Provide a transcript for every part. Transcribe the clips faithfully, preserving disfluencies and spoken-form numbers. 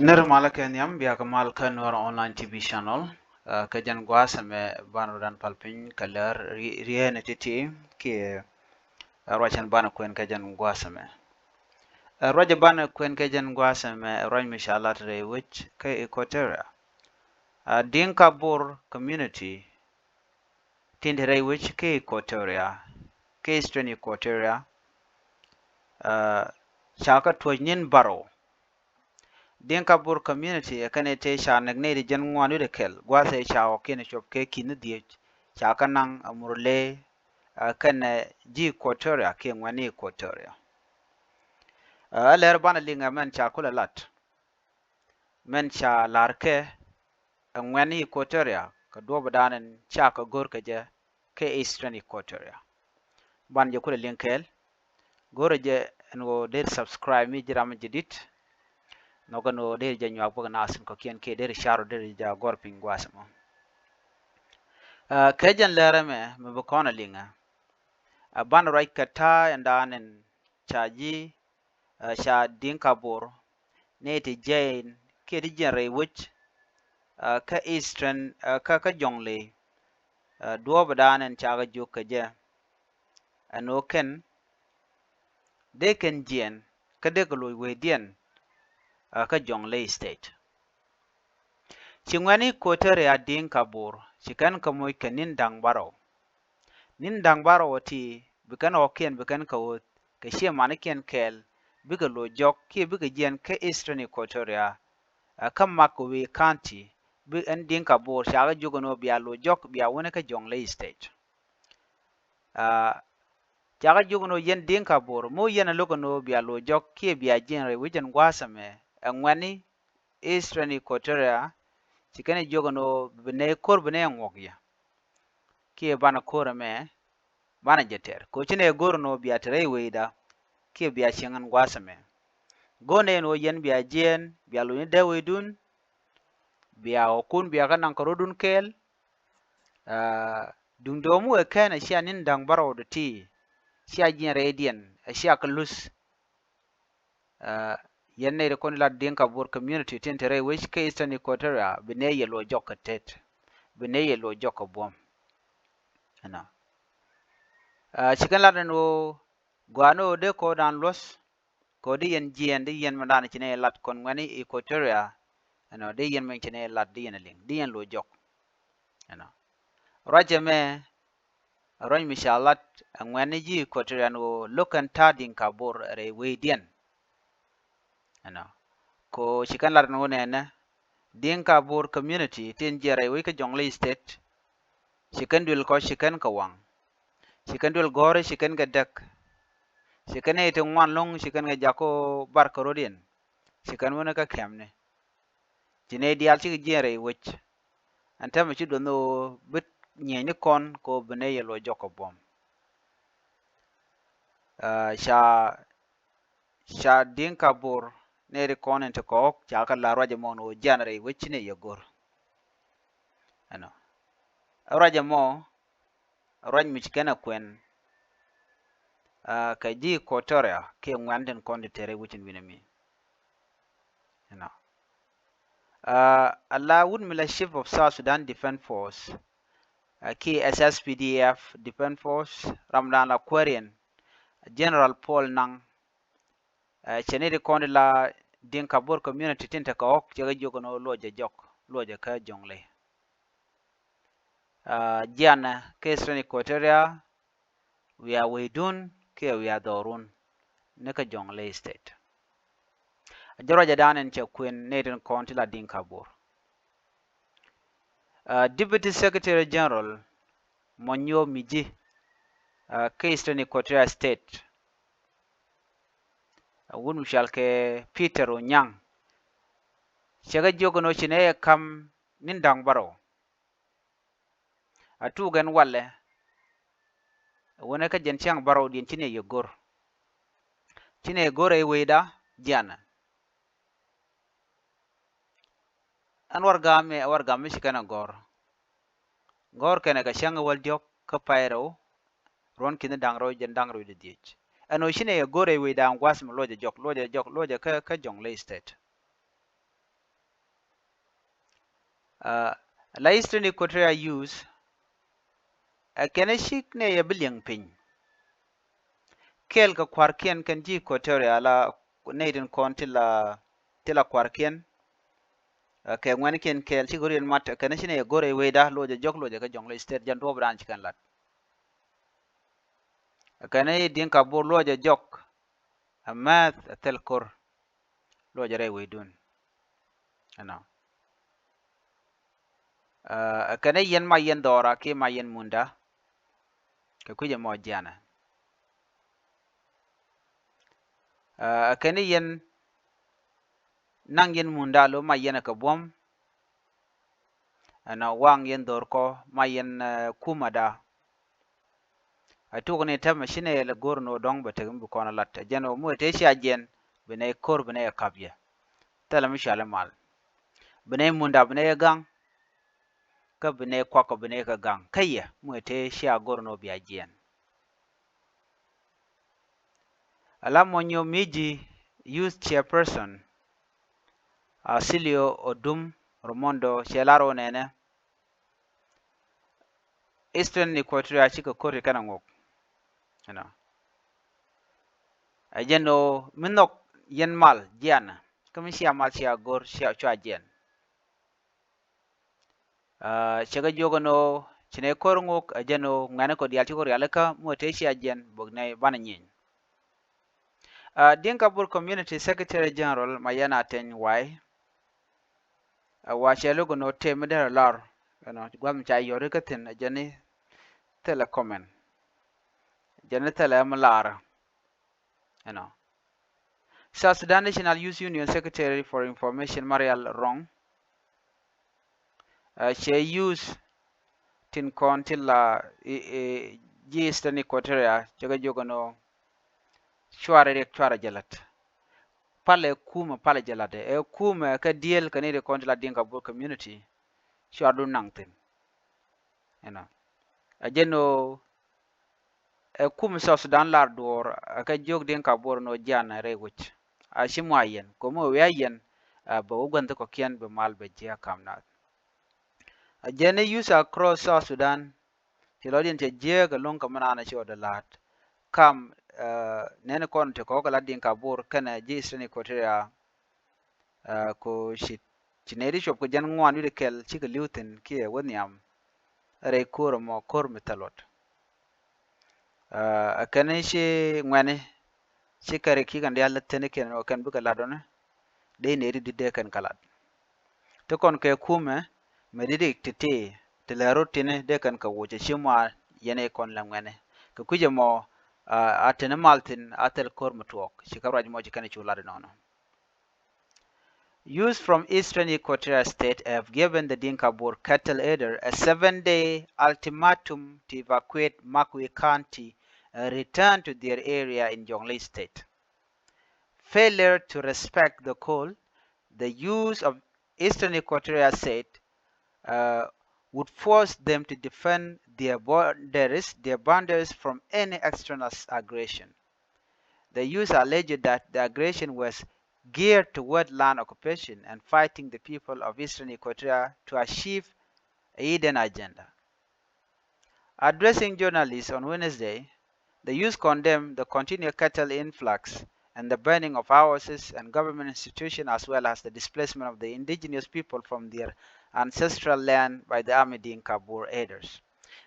Nir malä kɛ nhiam, bia kɛ mal kä Nuer Online T V Channel. Ɛ, kɛ jɛn gua̱a̱th ɛmɛ banɛ rɔ dan pal piny kɛ lär ri-, riɛn ɛ ti̱ti̱ kiɛ, ɛ, ruac ɛn banɛ kuɛn kɛ jɛn gua̱a̱th ɛmɛ. Ɛ, ruac ɛ banɛ kuɛn kɛ jɛn gua̱a̱th ɛmɛ ɛ ruac mi ca lat rɛy wec kä Equatoria. Ɛ, Dinka Bor community tin te rɛy wec kä Equatoria, kä Eastern Equatoria, ɛ, ca kɛ tuɔ̱c ni̱n bärɔw. Dinka Bor community ɛ kɛn ɛ tëë ca näk nɛy ti jiɛn ŋuan wi̱cdɛ kɛl, gua̱a̱th ɛ ca ɣɔ̱kiɛn cuɔp kɛ ki̱n ni dhieec, ca kɛ naŋ ɛ Murle, ɛ, kɛnɛ ji̱ Equatoria kiɛ ŋuɛ̈tni Equatoria. Ɛ, ɛ lɛr banɛ liŋ ɛ mɛn ca kulɛ lat. Mɛn ca la̱r kɛ ɛ ŋuɛ̈tni Equatoria kɛ duɔ̱ɔ̱pdan ɛn ca kɛ go̱r kɛ jɛ kä Eastern Equatoria. Banɛ jɛ kulɛ liŋ kɛɛl. Go̱rɛ jɛ ɛn ɣöö deri subscribe mi ji̱ ram jadid. Nhɔkɛ ɛn ɣöö deri jɛ nyuak bäkɛ naath tin kɔ̱kiɛn kiɛ deri share ɔ deri jɛ gɔ̱r piny gua̱a̱th ɛmɔ. Ɛ, kɛ jɛn lɛr ɛmɛ mi bi kɔn ɛ liŋ ɛ, ɛ, banɛ ruac kɛ ta̱a̱ ɛn dan ɛn ca ji̱, ɛ, ca Dinka Bor nɛy ti jiɛn kiɛ ti jiɛn rɛy wec, ɛ, kä Eastern, ɛ, kä, kä Jonglei, ɛ, duɔ̱ɔ̱pdan ɛn ca kɛ jiök kɛ jɛ ɛn ɣöö kɛn dee kɛn jiɛn kä dee kɛ loc wecdiɛn, ɛ, kä Jonglei State. Ci ŋuɛ̈tni Equatoria Dinka Bor ci kɛn kɛ moc kɛ ni̱n da̱ŋ bärɔw. Ni̱n da̱ŋ bärɔw ɛ ti bi kɛn ɣɔ̱kiɛn bi kɛn kɛ ɣöth kɛ ciɛ manikiɛn kɛɛl bikɛ loc jɔk kiɛ bikɛ jiɛn kä Eastern Equatoria, ɛ, kä Makuei County, bi ɛn Dinka Bor ca kɛ jiök ɛn ɣöö bia loc jɔk bia wänɛ kä Jonglei State. Ɛ, ca kɛ jiök ɛn ɣöö yɛn Dinka Bor mi wä yɛn ɛ lo̱k ɛn ɣöö bia loc jɔk kiɛ bia jiɛn rɛy wec ɛn gua̱a̱th ɛmɛ ɛ ŋuɛ̈tni Eastern Equatoria, ci kɛn ɛ jiök ɛn ɣöö bi nɛy ko̱r bi nɛy ɛ ŋuɔ̱k yɛ. Kiɛ banɛ ko̱r ɛmɛ banɛ jɛ tɛr kɛ ɣöö ci nɛy ɛ go̱r ɛn ɣöö bia te rɛy wecda kiɛ bia cieŋ ɛn gua̱a̱th ɛmɛ. Go̱r nɛy ɛn ɣöö yɛn bia jiɛɛn bia lo̱ny ni dee wecdun, bia ɣɔ̱kun bia kɛ naŋ kɛ rɔ̱dun kɛɛl. Ɛ, duŋdɛ ɣöö mi wëë kɛn ɛ cia ni̱n da̱ŋ bärɔw dɔ̱ti cia jiɛn rɛydiɛn ɛ cia kɛ luth. Ɛ, yɛn nɛy ti kɔn lat Dinka Bor community tin te rɛy wec kä Eastern Equatoria bi nɛy yɛ loc jɔk kɛ tet, bi nɛy yɛ loc jɔk kɛ buɔ̱m. Ɛnɔ. Ɛ, ci kɛn lat ɛn ɣöö gɔaa ni ɣöö dee kɔn dan luɔ̱th kɛ ɣöö dee yɛn jiɛɛn dee yɛn mɛn dan ci nɛy lat kɔn ŋuɛ̈tni Equatoria. Ɛnɔ, dee yɛn mɛn ci nɛy lat dee yɛn liŋ dee yɛn loc jɔk. Ɛnɔ. Ruac ɛmɛ ruac mi ca lat ɛ ŋuɛ̈tni ji̱ Equatoria ɛn ɣöö lo̱k kɛn ta̱a̱ Dinka Bor rɛy wecdiɛn. Ɛnɔ. Kɛ ɣöö ci kɛn lat ɛn ɣöö nɛnɛ Dinka Bor community tin jiɛn rɛy wec kä Jonglei State, ci kɛn duël kɔ ci kɛn kɛ waŋ. Ci kɛn duël gɔ̱rä ci kɛn kɛ däk. Ci kɛn nɛy ti ŋuan lo̱ŋ ci kɛn kɛ jakä bar kɛ rɔ̱diɛn. Ci kɛn wänɛ kä kɛ̈mni. Ci nɛy diaal cikɛ jiɛn rɛy wec. Ɛn täämɛ ci duɔth ni ɣöö bi nyieny ni kɔn kɛ ɣöö bi nɛy yɛ loc jɔk kɛ buɔ̱m. Ɛ, ca, ca Dinka Bor nɛy ti kɔn in ti kɔɔk ca kɛ la ruac ɛmɔ ni ɣöö jiɛn rɛy wec ci nɛy yɛ go̱r. Ɛnɔ. Ɛ ruac ɛmɔ, ɛ ruac mi ci kɛn ɛ kuɛn, ɛ, kɛ ji̱ Equatoria kiɛ ŋuɛ̈tni tin kɔn ti te rɛy wec in wi̱nɛ mi. Ɛnɔ. Ɛ, ala wut mi la Chief of South Sudan Defense Force, ɛ, kiɛ S S P D F Defense Force, ramdan la kuääriɛn, General Paul Nang, ɛ, cɛ nɛy ti kɔn ti la Dinka Bor community tin te kɔɔk cɛ kɛ jiök ɛn ɣöö loc jɛ jɔk, loc jɛ kä Jonglei. Ɛ, jiɛn kä Eastern Equatoria, wiaa wecdun kiɛ wiaa dhɔrun ni kä Jonglei State. Ɛ jɛn ruacdan in cɛ kuɛn nɛy tin kɔn ti la Dinka Bor. Ɛ, Deputy Secretary General Monyuo Miji̱, ɛ, kä Eastern Equatoria State, ɛ, wut mi cɔal kɛ Peter Onyaŋ, cɛ kɛ jiök ɛn ɣöö ci nɛy ɛ ka̱m ni̱n da̱ŋ bärɔw. A tuk ɛn walɛ, ɛ wänɛ kä jɛn cäŋ bärɔwdiɛn ci nɛy yɛ go̱r. Ci nɛy yɛ go̱r ɛ wecda jiɛn. Ɛn warɛgak mi, ɛ warɛgak mi ci kɛn ɛ gɔ̱r. Gɔ̱r kɛn ɛ kɛ cäŋ wäl diɔ̱k kä pay rɛw, ruɔ̱n ki̱ni da̱ŋ rɛw jɛn da̱ŋ rɛw wi̱cdɛ dhieec. Ɛn ɣöö ci nɛy yɛ go̱r ɛ wecda ɛn gua̱a̱th mi loc jɛ jɔk, loc jɛ jɔk, loc jɛ kä, kä Jonglei State. Ɛ, la Eastern Equatoria Youth, ɛ kɛn ɛ cik nɛ yɛ bi liɛŋ piny. Kɛɛl kɛ kua̱rkiɛn kɛn ji̱ Equatoria la nɛy tin kɔn ti la, ti la kua̱rkiɛn. Ɛ, kɛ ŋuɛ̈nikiɛn kɛɛl cikɛ riɛn mat, ɛ kɛn ɛ ci nɛ yɛ go̱r ɛ wecda, locɛ jɔk, locɛ kä Jonglei State, jɛn duɔ̱ɔ̱p dan ci kɛn lat. Ɛ kɛn ɛ Dinka Bor locɛ jɔk, ɛ mɛth, ɛ thil ko̱r. Locɛ rɛy wecdun. Ɛnɔ. Ɛ, ɛ kɛn ɛ yɛn ma yɛn dhɔra kiɛ ma yɛn munda. Kɛ kui̱c ɛmɔ jianɛ. Ɛ, ɛ kɛn ɛ yɛn naŋ yɛn munda lo ma yɛn ɛ kɛ buɔ̱m. Ɛnɔ waŋ yɛn dhɔr kɔ ma yɛn, ɛ, kumada. A tuk ni tɛmɛ ci nɛ yɛl go̱r ni wä dɔ̱ŋ bɛ tek mi bi kɔn a lat. A jɛn wä muɛ tee cia jiɛn bi nɛ ko̱r bi nɛ yɛ kap yɛ. Thilɛ mi cual imal. Bi nɛ munda bi nɛ yɛ gaŋ. Kä bi nɛ kuak kɔ bi nɛ yɛ kɛ gaŋ. Kä yɛ muɛ tee cia go̱r ni wä bia jiɛn. Ala Mɔnyɔ Miji Youth Chairperson, Acilio Odum Romondo, cɛ lar wä nɛnɛ. Eastern Equatoria cikɛ ko̱r kɛn a ŋok. You know. Ɛ jɛn ɣöö mi nhɔk yɛn mal jianɛ kä mi cia mal cia go̱r cia cua jiɛn. Ɛ, cɛ kɛ jiök ɛn ɣöö ci nɛ ko̱r ŋok ɛ jɛn ɣöö ŋuɛ̈ni kɔ diaal ci ko̱r rialikä muɔ tëë cia jiɛn bök nɛ banɛ nyieeny. Ɛ, Dinka Bor Community Secretary General Mayɛn Ateny Wai. Ɛ, wa cɛ lo̱k ɛn ɣöö tëë mi derɛ lar ɛnɔ gua̱th mi ca yɔri kä thi̱n ɛ jɛn ni thilɛ comment. Jɛn ni thilɛ mi lar ɛnɔ. South Sudan National Youth Union Secretary for Information Marial Rong. Ɛ, cɛ youth tin kɔn ti la i, i, ji̱ Eastern Equatoria cɛ kɛ jiök ɛn ɣöö cuarɛ riɛk cuarɛ jɛ la̱t. Palɛ kumɛ palɛ jɛ la̱t ɛ kumɛ kä diëël kɛ ni ri kɔn ti la Dinka Bor Community cuarɛ du naŋ thi̱n. You know. Ɛ jɛn ɣöö ɛ kum South Sudan lar duɔ̱ɔ̱r ɛ kɛ jiök Dinka Bor ni wä jian ɛ rɛy wec. A ci mua yɛn ko̱mi wä wi̱i̱ a yɛn, ɛ, bɛ wä gua̱n thi kɔ̱kiɛn bɛ mal bɛ jiɛ kam naath. Ɛ jɛn ni youth across South Sudan ti lɔcdiɛn cɛ jiääk ɛlɔ̱ŋ kɛ mi naan ɛ ci ɣɔt ɛ la̱a̱t. Kam, ɛ, nɛn kɔn ti kɔ̱k ɛ la Dinka Bor kɛnɛ ji̱ Eastern Equatoria. Ɛ, ko ci, ci nɛy ti cuɔp kɛ jɛn ŋuan wi̱cdɛ kɛl cikɛ li̱w thi̱n kiɛ wä nhiam. Rɛy ko̱r ɛmɔ ko̱r mi thil luɔt. Ɛ, ɛ kɛn ci ŋuɛ̈ni ci kɛ rik ci kɛn diaal lät thi̱n kiɛn ɔ kɛn bikɛ lat ɔni. Dee nɛy ti di̱t dee kɛn kɛ lat. Ti kɔn kɛ kumɛ mɛ di̱t rik ti̱ti̱ ti lɛ rot ti̱ni dee kɛn kɛ woc ɛ ci mua yɛn i̱ kɔn lɛ ŋuɛ̈ni. Kɛ kui̱c ɛmɔ, ɛ, a teni mal thi̱n a thil ko̱r mi tuɔɔk ci kɛ ruac mɔ ci kɛn cu lat inɔnɔ. Youth from Eastern Equatoria State have given the Dinka Bor cattle herder a seven-day ultimatum to evacuate Makwe County and return to their area in Jonglei State. Failure to respect the call, the youth of Eastern Equatoria said, uh, would force them to defend their boundaries, their boundaries from any external aggression. The youth alleged that the aggression was geared toward land occupation and fighting the people of Eastern Equatoria to achieve a hidden agenda. Addressing journalists on Wednesday, the youth condemned the continued cattle influx and the burning of houses and government institutions, as well as the displacement of the indigenous people from their ancestral land by the army Dinka Bor herders.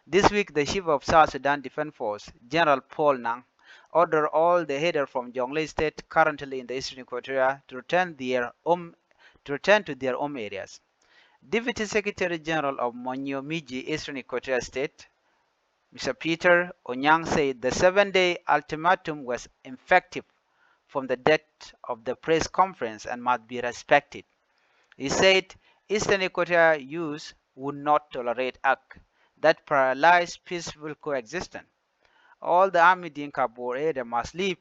This week, the chief of South Sudan Defense Force, General Paul Nang, ordered all the herders from Jonglei State currently in the Eastern Equatoria to return their home, to return to their home areas. Deputy Secretary General of Monyo Miji, Eastern Equatoria State, Mister Peter Onyang said the seven-day ultimatum was effective from the date of the press conference and must be respected. He said Eastern Equatoria youth would not tolerate act that paralyze peaceful coexistence. All the army Dinka Bor area must leave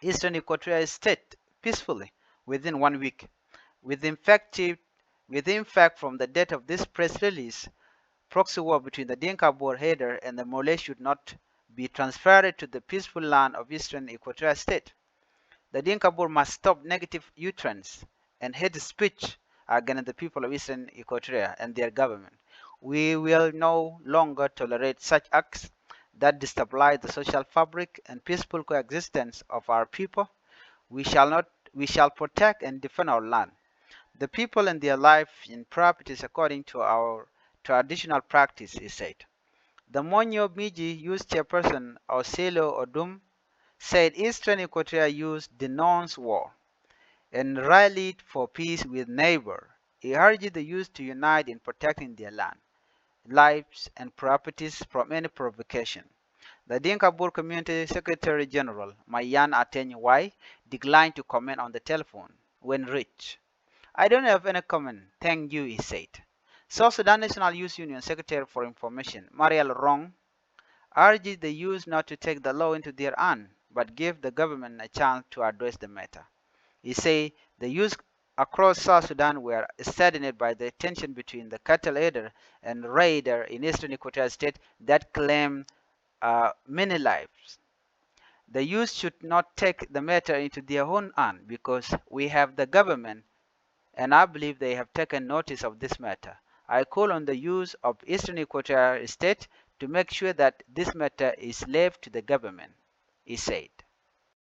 Eastern Equatoria State peacefully within one week. With effective, with effect from the date of this press release, proxy war between the Dinka Bor header and the Mole should not be transferred to the peaceful land of Eastern Equatoria State. The Dinka Bor must stop negative utterance and hate speech against the people of Eastern Equatoria and their government. We will no longer tolerate such acts that destabilize the social fabric and peaceful coexistence of our people. We shall not, we shall protect and defend our land, the people and their life and properties according to our traditional practice, he said. The Monyo Miji Youth Chairperson, Oselo Odum, said Eastern Equatoria Youth denounce war and rallied for peace with neighbor. He urged the youth to unite in protecting their land, lives and properties from any provocation. The Dinka Bor Community Secretary General, Mayan Ateny Wai, declined to comment on the telephone when reached. "I don't have any comment, thank you," he said. South Sudan National Youth Union Secretary for Information, Marial Rong, urged the youth not to take the law into their hand, but give the government a chance to address the matter. He said the youth across South Sudan were saddened by the tension between the cattle herder and raider in eastern Equatoria State that claimed, uh, many lives. The youth should not take the matter into their own hand because we have the government, and I believe they have taken notice of this matter. I call on the youth of Eastern Equatoria State to make sure that this matter is left to the government, he said.